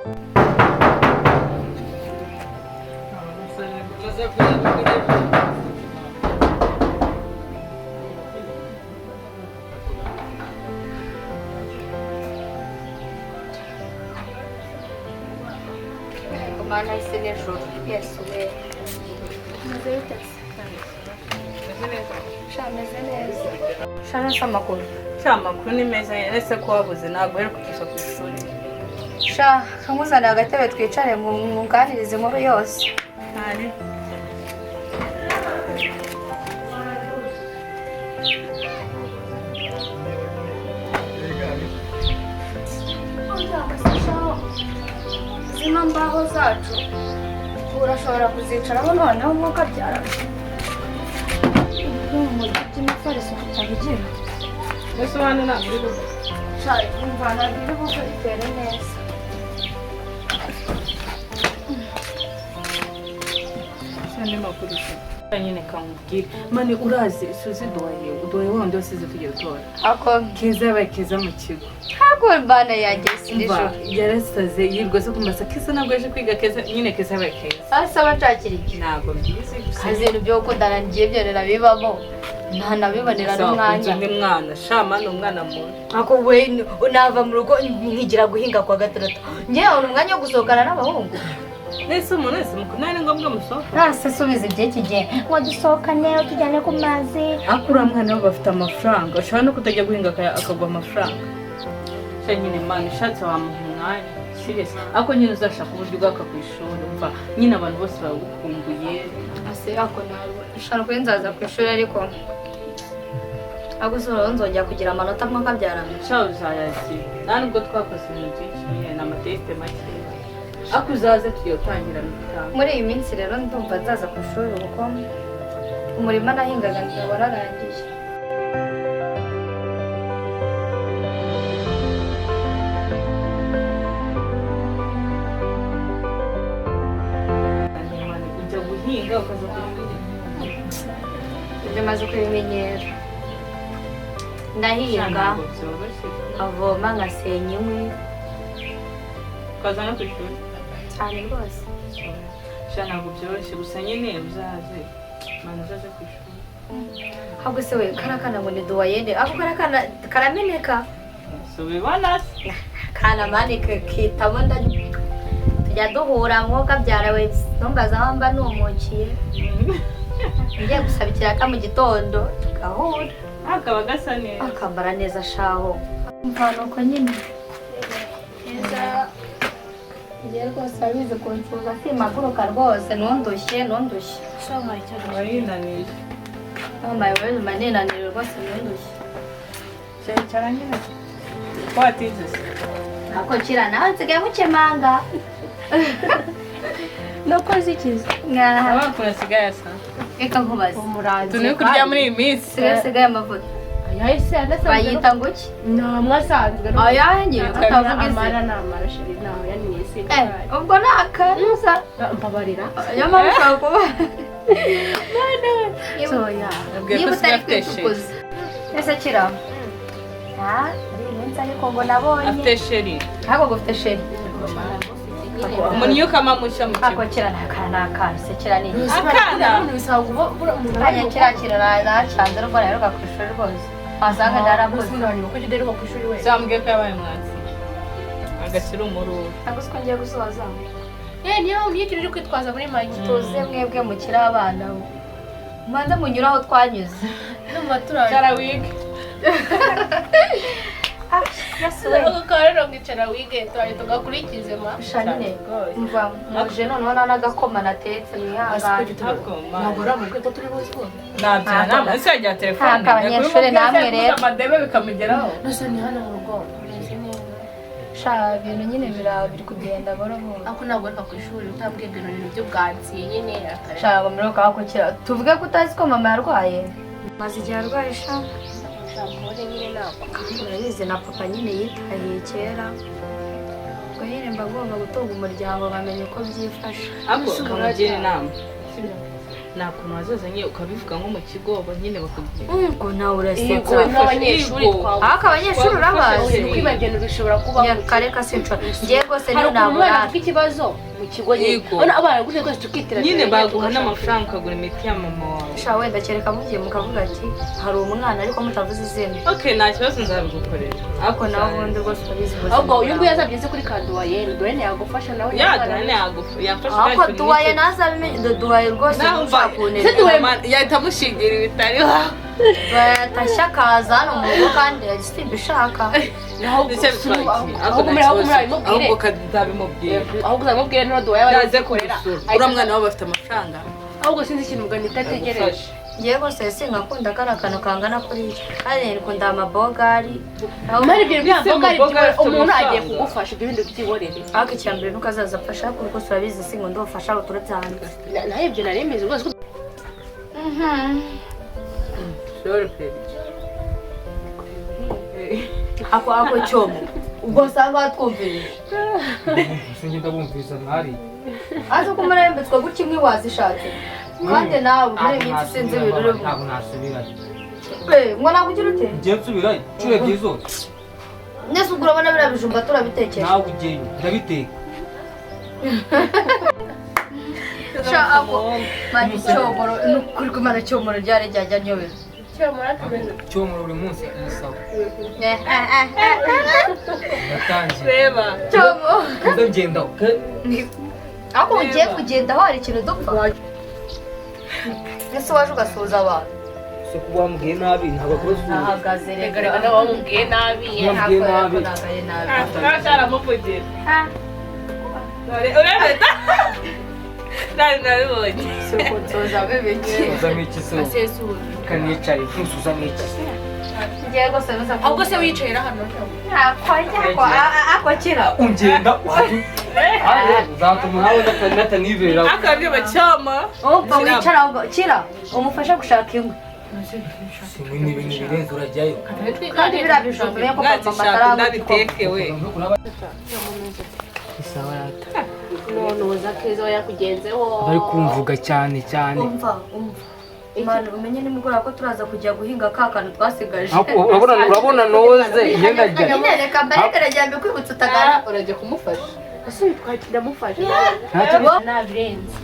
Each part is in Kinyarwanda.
Mana isi n'ijuru, Yesu we. Meze bite se? Sha meze neza. Sha nasa amakuru. Sha amakuru ni meza, ese ko wabuze ntabwo uheruka kuza ku ishuri. Sha nkuzanira agatebe twicare munganirize inkuru yose. Ntari. Zino mbaho zacu urashobora kuzicaraho noneho umwuka byara. Mu by'imifariso tutabigira. Ese hano ntabwo uri buze. Sha umva ntabwo iri buze itere neza. Sha makuru se. Nyine kamubwire. Mani urazi Suzi duwaye wundi wasize tugiye gutora. Ako Keza yabaye keza mu kigo. Ntabwo mbana yanjye sinijoro. Yarasaze yirwa se kumbasa Keza ntabwo yaje kwiga Keza nyine Keza yabaye keza. Asa bacakira iki? Ntabwo mbizi gusa. Kazi ibintu byo gukundana ngiye byonera bibamo. Nta nabibonera n'umwanya. Undi mwana shama ni umwana mubi. Ako we unava mu rugo nkigira guhinga kwa gatandatu. Ngiye abona umwanya wo gusohokana n'abahungu. Nese umuntu wese mukundana ni ngombwa musohoka. Nase subiza iby'iki gihe ngo dusohokane tujyane ku mazi. Akura mwana we bafite amafaranga ushobora no kutajya guhinga akagwa amafaranga. Sha nyine mwana ushatse wamuha umwanya. Serious. Ako nyine uzashaka uburyo ugaka ku ishuri umva nyine abantu bose bagukumbuye. Ase ako ntabwo ushobora kuba nzaza ku ishuri ariko agusura nzongera kugira amanota amwe akabyarana. Sha uzayagira. Nta nubwo twakoze ibintu byinshi nyine ni amatesite make. Ako uzaze tugiye gutangira mitanu. Muri iyi minsi rero ndumva nzaza ku ishuri kuko umurima nahingaga wararangiye. Ujya guhinga ukaza ku ishuri. Ibyo maze kubimenyera. Ndahinga, nkavoma, ngasenya inkwi. Ukaza no ku ishuri. Cyane rwose. Sha ntabwo byoroshye gusa nyine uzaze. Mwana uzaze ku ishuri. Ahubwo se we karakana ngo ni duwayende. Ako karakana karameneka. Subibona se. Kana mani kitabo tujya duhura mwuka byarawe ntumbaza aho mba numukiye. Ngiye gusaba ikiraka mu gitondo tugahura. Akaba gasa neza. Akambara neza shaho. Mvanuko nyine. Neza. Ngiye rwose abizi kunsuza simaguruka rwose ntundushye ntundushye. Warinaniye. Mama wewe maninaniye rwose ntundushye. Cyicara nyine. Watinze se. Ako kira nawe nsigaye mukemanga. Nakoze ikiza. Abakuru asigaye asa. Reka nkubaze. Tuni kurya muri iyi minsi. Sigaye amavuta. Yahise adasanzwe. Bayita ngo iki? Namwe asanzwe. Ayahe nyine utavuga izina. Amara namara shiri nawe yanise. Ubwo nakanuza. Mbabarira. Niyo mpamvu ushobora kuba. Soya. Niba utari kwitukuza. Ese kira. Muri iyi minsi ariko ngo nabonye. Afite sheri. Ntabwo gufite sheri. Umunyuka mamusha mu kigo. Ako kira nakana se kira ni. Akana. Kanya kira kira nacanze rwo naheruka ku ishuri rwose. Wasanga ndarakoze. Zambwiye ko yabaye umwatsi. Agashyira umururu. Ntabwo uzi ko ngiye gusoza. Niyo niyo uri kwitwaza muri make. Tuze mwebwe mukiri abana. Mubanze munyure aho twanyuze. Ndumva turaje. Cara wig. Ako rero ngicara wige turaje tugakurikize ma. Shanine. Mva muje noneho n'agakoma natetse mwihangane. Ntabwo uramubwiye ko turi buze ko. Nabya nama ese yagira telefone. Ntabwo abanyeshuri namwe rero. Amadebe bikamugeraho. Nose ni hano mu rugo. Sha ibintu nyine biri kugenda buhoro buhoro. Ako ntabwo reka ku ishuri utabwiye ibintu by'ubwatsi nyine. Sha ngo mperuka wakukira. Tuvuge ko utazi ko mama yarwaye. Maze igihe arwaye sha. Urabizi na papa nyine yitahiye kera. Ubwo nyine mba ngomba gutunga umuryango nkamenya uko byifashe. Ako kamugira inama. Nta kuntu wazaza nyine ukabivuga nko mu kigo nyine bakubwira. Ubwo nawe urasetsa. Yego, n'abanyeshuri twawe. Ariko abanyeshuri urabazi. Kwibagirana bishobora kubaho. Nyakareka sinshobora. Ngiye rwose Hari niyo ukuntu umwana naburara. avuga ikibazo mu kigo nyine. Yego. Urabona abana gutya twese tukitiranya. Nyine baguha n'amafaranga ukagura imiti ya mama wawe. Sha wenda kereka mugiye mukavuga ati hari umwana ariko mutavuze izina. Okay, nta kibazo nzabigukorera. Ariko nawe ubundi rwose urabizi ubuzima. Ahubwo uyu nguyu bwawe. azabigeze kuri ka duwayene. Duwayene yagufasha nawe. Ya duwayene yafasha. Ariko duwaye ntazabimenye duwaye rwose Naho ntushaka kuneka. Se duwaye- yahita amushingira ibitari iwawe. Duwaye akaza hano mu rugo kandi simbishaka. Ndetse bitwaye iki? Ahubwo muri ahubwo muri abimubwire. Ahubwo nzabimubwira. Ahubwo uzamubwire niba duwaye aba Naze kubisura. Uriya mwana wabo bafite amafaranga. Ahubwo sinzi ikintu ubwo nitategereje. Ngewe rwose sinkakunda kariya kantu kangana kuriya. Kandi nikunda amabogari. Mari ibyo bintu Ese byamboga ari umukobwa afite umuntu agiye amafaranga? kugufasha ibyo bintu byihorere. Ariko icya mbere nuko azaza amfasha ariko rwose urabizi sinkunda ubufasha buturutse hanze. Nawe ibyo nari mbizi rwose. Sure pe. Ako cyomo. Ubwo usanga watwumvirije. Ngenda bumviriza mwari. Azi ko murarembetswe gutya imwe wazishatse. Kandi nawe muri iyi minsi sinzi ibintu urimo. Ntabwo nasubirayo. Pe, ngo ntabwo ugira ute? Ngiye nsubirayo inshuro ebyiri zose. Nese ubwo urabona biriya bijumba turabitekesha. Nawe ugiyeyo ndabiteka. Sha ako mani cyomoro ni ukuri ko Imana cyomoro ryari ryajya nyobera. Cyomoro buri munsi ni sawa. Ndatangiye. Reba. Cyomo. Nza ngenda. Ariko ugiye kugenda aho hari ikintu dupfa. Ese waje ugasuhuza abantu. Se kuba wambwiye nabi ntabwo akubasuhuza. Nahagaze Reka reka nawe wamubwiye nabi. Wambwiye nabi. Nagaye nabi. Ntacaramuvugira. Urebe da. Nari nabibonye. Suko nsoza bibiki. Uzamo iki se? Kanicaye ntusuzamo iki se? Ngiye rwose nusa. Ahubwo se wicaye hano. Ako ako kira. Ungenda wajya. Uzatuma nawe natanibera. Akabyuma cyoma. Umva wicara ahubwo kira umufashe gushaka inkwi. Simwe ni ibintu birenze urajyayo. Kandi biriya bijumba umenye ko mama Mwazishaka ataragutwa. ndabiteke we. Isawa rata. None uza keza yakugenzeho. Bari kumvuga cyane cyane. Umva umva. Imana umenye nimugoroba ko turaza kujya guhinga ka kantu twasigaje. Urabona urabona noze ngenda njya. Nyine reka mbareke aragira mbikwibutsa utagana. Urajya kumufasha. Ese twakira mufasha. Nabirenze.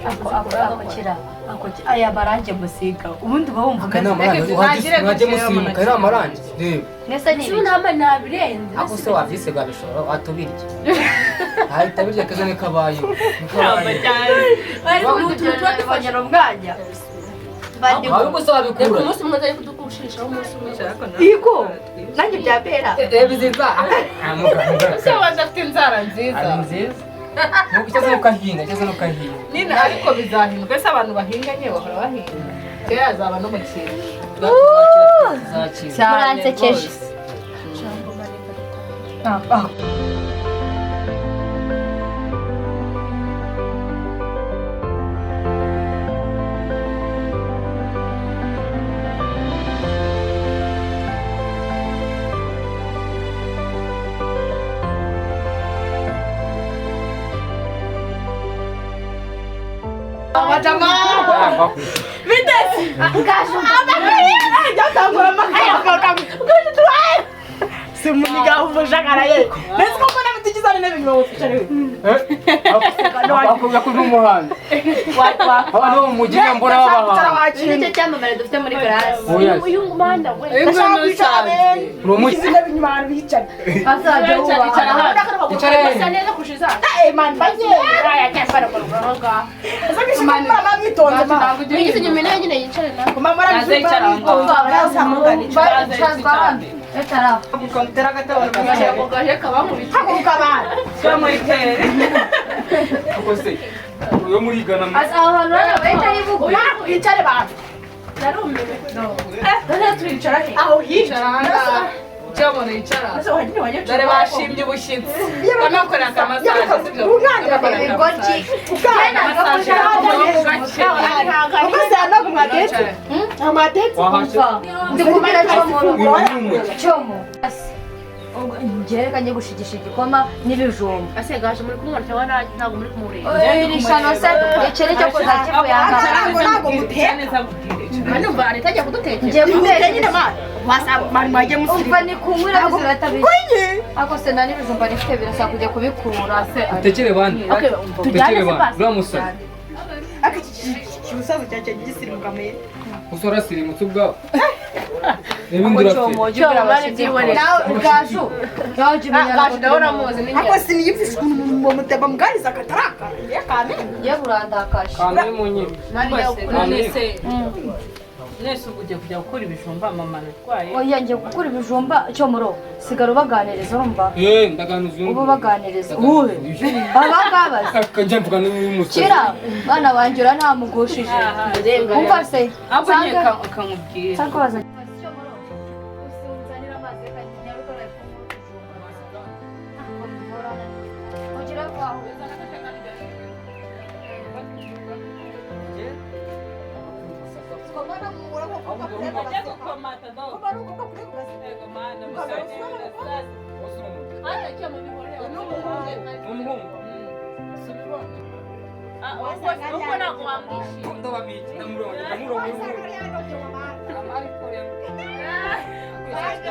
Ako ako ako kira ako kira aya marange musiga ubundi uba wumva Aka ni umeze amarangi wajya musimuka ari amarangi. Reba. mwese ni Ese nama nabirenze. Ako se wabyisiga bishobora watubirya. Ahita birya keza ni kabaye. Ni kabaye. bari utuntu tuba dufanyira umwanya. Bandi Ahubwo se wabikura. Umunsi umwe azari kudukushishaho umunsi umwe. Yego nanjye byabera. Reba izi nzara. Ese waje afite inzara nziza. Ari nziza. Nuko icyo aza ukahinga, icyo aza ukahinga. Nyine ariko bizahinduka ese abantu bahinga nyine bahora bahinga. Kera azaba no mu kintu. Tuzakira. Muransekeje. Ako n'umuhanzi. Abantu bo mu mujyi mbona b'abahanzi. Nicyo cyamamare dufite muri classe. Oya. Uyu mwana we. Uri umujyi. Azajya wubaha. Icara Asa neza kurusha izacu. Wigize inyuma nawe nyine yicare nawe. Naze yicara aho ngaho. Icazwa hano. Icara aho. Gaje kabamubitse. Cyamwitere. Ako se. Uyo murigana mu. Aza aho hantu rero bahita ari bugu. Narumiwe. Aho hicara. Cyamuro yicara. Dore bashimye ubushyitsi. Banakorera akamasaje sibyo? Ibigoryi. Njye ntabwo ushaka Wahashe. Ndi kumena cyomoro. Uyu ni umwe. Cyomo. Njye reka njye gushigisha igikoma n'ibijumba. Ase gaje muri kumubona cyangwa ntabwo muri kumureba? Iri shano se iki ni cyo kuza kivuyanga. Ntabwo muteka. Mani umva Anita agiye kudutekera. Ngiye Muteka nyine guteka. mani. Wasa mani mwagiye Umva musirimu. ni kunywera biziratabizi. Ako se nta n'ibijumba nifite, birasaba kujya kubikura se. Utekere bande. Okay, tujyane Utekere se bande. basi. Uriya musore. Aka kibusaza cyacu gisirimuka me. Usora asirimutse ubwawe. Reba indi urafite. Cyo mani byiboneye. Nawe gaju. Gaju Ah, gaje ndabona muzi ni Ako njye. siniyumvisha ukuntu muteba mugariza akataraka. Yakame. Ye burandakaje. Kanda mu nyine. Mani None se nese ubwo ugiye kujya gukura ibijumba mama ararwaye? Oya, ngiye gukura ibijumba. Cyo muro sigara ubaganiriza, urumva? Eh, ndaganiza uyu. Uba ubaganiriza. Uwe. Aba ngaba se. Akajya mvuga n'uyu musore. Kira bana banjye urantamugushije. Umva se. Ahubwo nyine akamubwira. Nsange baza. Umuhungu. Ubwo ntabwo wamwishyuye. Ndabamiki, ndamurongo, ndamurongo.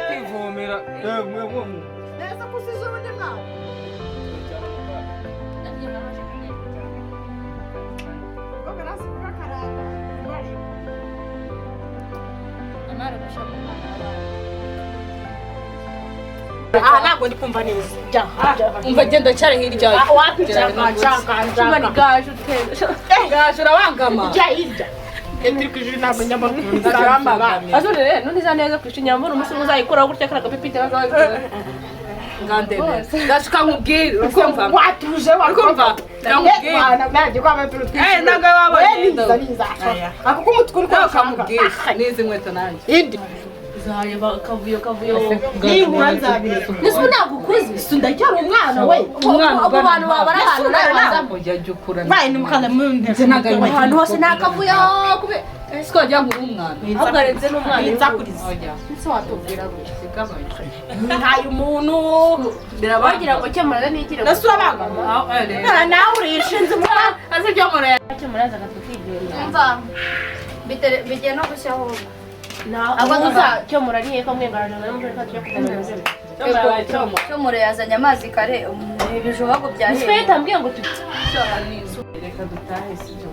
Kwivomera. Eh, mwe mwe. Neza kusiza ubundi mwana. Ngoga nasi kukakaranga. Bari. Aha ntabwo ndi kumva neza. Jya. Umva, genda cyari hirya. Wapi jya jya. Mani gaje uteza. Gaje urabangama. Jya hirya. Turi ku ijuru ntabwo nyamara. Arambangamiye. Azure rero nuniza neza ku ishuri nyamara umunsi umwe uzayikuraho gutya kariya gapipite kazaza. Ngandemera. Gaje ukankubwira ukumva. Watuje. Ukumva. Ndamubwira. Nanjye kwambaye utuntu twinshi. Eh, ntabwo wabonye. Niza niza. Ako k'umutwe uri Nawe ukamubwira. N'izi nkweto nanjye. Indi. Uzareba akavuyo kavuyo. Ninkura nzabireka. Nese ubu ntabwo ukuze? Si ndacyari umwana we. Umwana Abo bantu baba ari ahantu nawe wazamo. Ujya jya ukura. Bayi ni mukanda mu ntebe. Ntabwo ari Ahantu hose ni akavuyo kube. Siko wagira ngo uri umwana. Ahubwo arenze n'umwana. Nzakuriza. Oya. Ese watubwira gutya? Sigabanya. Ntaye umuntu. Wagira ngo cyemura n'ikire. Nase urabangama. Nawe urishinze umwana. Azi ibyo mura cyemura aza akatwigendera. Umva. Bigiye no gushya ahubwo. Ahubwo uza cyemura niye ko mwengaraje nawe mukore ko tujya kuzana. Cyomoro yazanye amazi kare, ibijumba ngo byahiye. Twe tambwiye ngo tu Reka dutahe sibyo.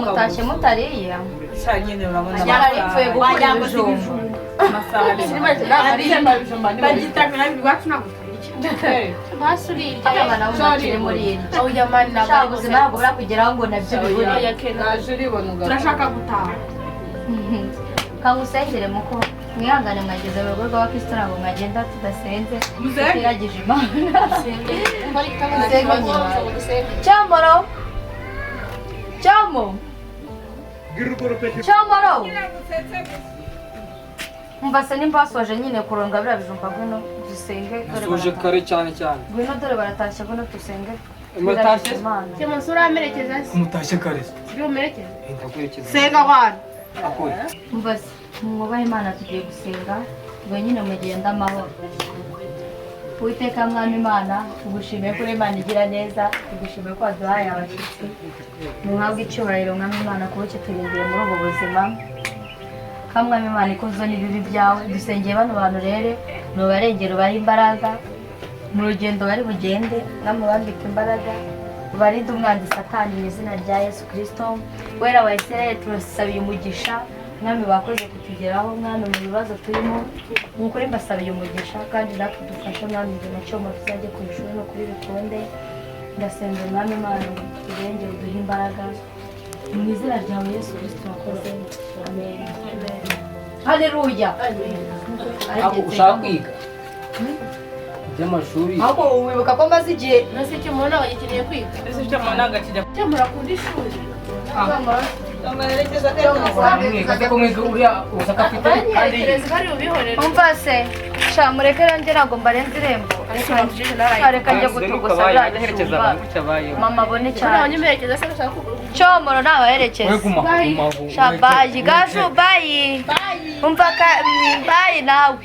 Mutashye mutariye. Sha nyine urabona. Nyara ripfuye gukura ibijumba. Amasaha ari. Bagita iwacu ntabwo tubirya. Basurirya. Abana bo bakiri muri iryo. Oya mani ntabwo Sha ari ubuzima ntabwo burakugeraho ngo nabyo bibure. Oya kena. Naje uribona ugakora. Turashaka gutaha. Kangusengere muko mwihangane, mwageze mu rugo rw'abakristo, ntabwo mwagenda tudasenze tutiragije Imana. Dusenge nyuma. Cyomoro. Cyomo. Cyomoro. Umva se nimba wasoje nyine kuronga biriya bijumba, ngwino dusenge dore Nasoje baratashye. kare cyane cyane. Ngwino dore baratashye, ngwino dusenge. Mutashye? Twiragije Imana. Cyemura uramerekeza se? Mutashye kare. Sibyo umerekeza? Ndakwerekeza. Senga wana. Akore. Umva se mwubahe Imana, tugiye gusenga ngo nyine mugende amahoro. Uwiteka Mwami Imana, tugushimiye ko uri Imana igira neza, tugushimiye ko waduhaye abashyitsi. Ntuhabwe icyubahiro Mwami Imana kuba ukiturindiye muri ubu buzima. Kandi Mwami Imana ikuzo n'ibibi byawe, dusengeye bano bantu rero, nubarengere ubahe imbaraga mu rugendo bari bugende, namwe bambike imbaraga, ubarinde umwanzi Satani mu izina rya Yesu Kristo. Wera wa Isirayeli, turasabiye umugisha Mwami, bakoze kutugeraho Mwami mu bibazo turimo, ni ukuri mbasabiye umugisha kandi natwe dufashe Mwami igihe na cyoma tuzajye ku ishuri no kuri bikunde. Ndasenga Mwami Imana ngo turengere uduhe imbaraga mu izina ryawe Yesu Kristo wakoze, amen. Haleluya. Ako ushaka kwiga iby'amashuri. Ahubwo wibuka ko maze igihe. Nase cyemura ntabwo agikeneye kwiga. Ese cyomora ntabwo akijya. Cyemura akunda ishuri. Mwiga ko mwiga uriya ubutaka afite kandi Banyerekereza bari bubihorere. Umva se sha mureke rero ntabwo mbarenze irembo, reka njye gutugusa biriya bijumba mama abone Ntabwo cyane. nyemerekeza se ndashaka kugura. Cyomoro we ntabaherekeza. guma guma. Sha bayi gaju bayi. Umva ka bayi nawe.